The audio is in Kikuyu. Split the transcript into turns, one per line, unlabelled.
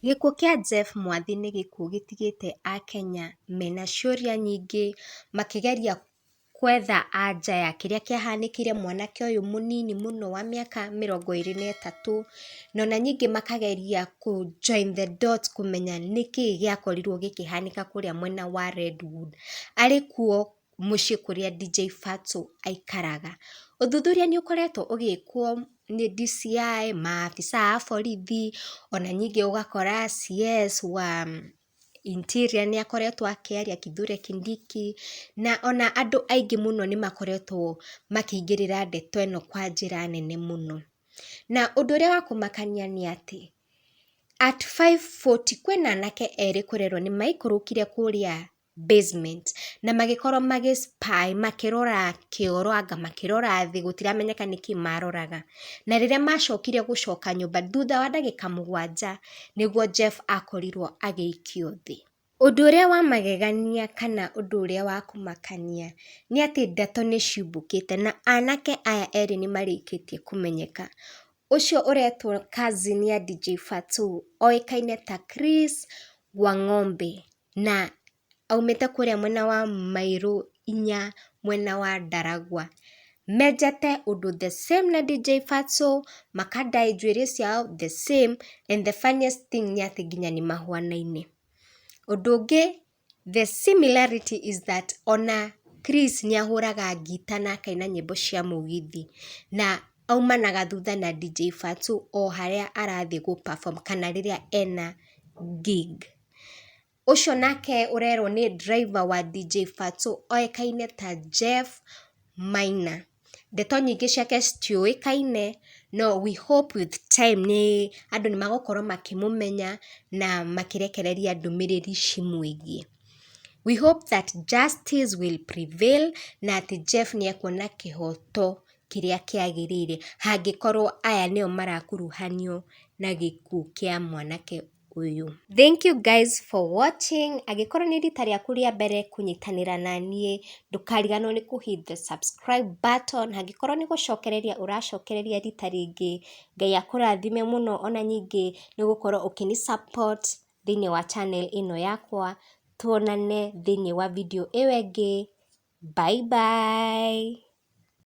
Gĩkuũ kĩa Jeff Mwathi nĩ gĩkuũ gĩtigĩte akenya mena ciũria nyingĩ, makĩgeria gwetha anja ya kĩrĩa kĩahanĩkĩire mwanake ũyũ mũnini mũno wa mĩaka 23, na ona ningĩ makageria kũ join the dots kũmenya nĩkĩĩ gĩakorirwo gĩkĩhanĩka kũrĩa mwena wa Redwood, arĩ kuo mũciĩ kũrĩa DJ Fatxo aikaraga. Ũthuthuria nĩ ũkoretwo ũgĩkwo nĩ DCI, maabitha a borithi, ona ningĩ ũgakora CS wa Interior nĩ akoretwo akĩaria, Kithure Kindiki, na ona andũ aingĩ mũno nĩ makoretwo makĩingĩrĩra ndeto ĩno kwa njĩra nene mũno. Na ũndũ ũrĩa wa kũmakania nĩ atĩ, at 5:40 kwĩna anake erĩ kũrerwo nĩ maikũrũkire kũrĩa basement na magĩkorwo magĩ spy, makĩrora kĩoro anga makĩrora thĩ, gũtiramenyeka nĩkĩ maroraga. Na rĩrĩa macokire gũcoka nyũmba thutha wa ndagĩka 7 nĩguo Jeff akorirwo agĩikio thĩ. Ũndũ ũrĩa wa magegania kana ũndũ ũrĩa wa kũmakania nĩ atĩ ndeto nĩ ciumbũkĩte na anake aya erĩ nĩ marĩkĩtie kũmenyeka. Ũcio ũretwo cousin ya DJ Fatxo oĩkaine ta Chris Wang'ombe na aumĩte kũrĩa mwena wa Mairũ 4 mwena wa Ndaragwa. Menjete ũndũ the same na DJ Fatxo, makadye njuĩrĩ ciao the same, and the funniest thing nĩ atĩ nginya nĩ mahuanaine. Ũndũ ũngĩ, the similarity is that ona Chris nĩ ahũraga ngita na akaina nyĩmbo cia mũgithi, na aumanaga thutha na DJ Fatxo o harĩa arathiĩ gũ perform kana rĩrĩa ena gig. Ũcio nake ũrerwo nĩ driver wa DJ Fatxo oĩkaine ta Jeff Maina. Ndeto nyingĩ ciake citiũĩkaine, no we hope with time nĩ andũ nĩ magũkorwo makĩmũmenya na makĩrekereria ndũmĩrĩri cimwĩgiĩ. We hope that justice will prevail na atĩ Jeff nĩ ekuona kĩhoto kĩrĩa kĩagĩrĩire hangĩkorwo aya nĩo marakuruhanio na gĩkuũ kĩa mwanake ũyũ. Thank you guys for watching. Angĩkorwo nĩ rita rĩaku rĩa mbere kũnyitanĩra na niĩ, ndũkariganĩrwo nĩ kũ hit the subscribe button. Angĩkorwo nĩ gũcokereria ũracokereria rita rĩngĩ, Ngai akũrathime mũno, ona ningĩ nĩ gũkorwo ũkĩni support thĩinĩ wa channel ĩno yakwa. Tuonane thĩinĩ wa video ĩyo ĩngĩ. Bye bye.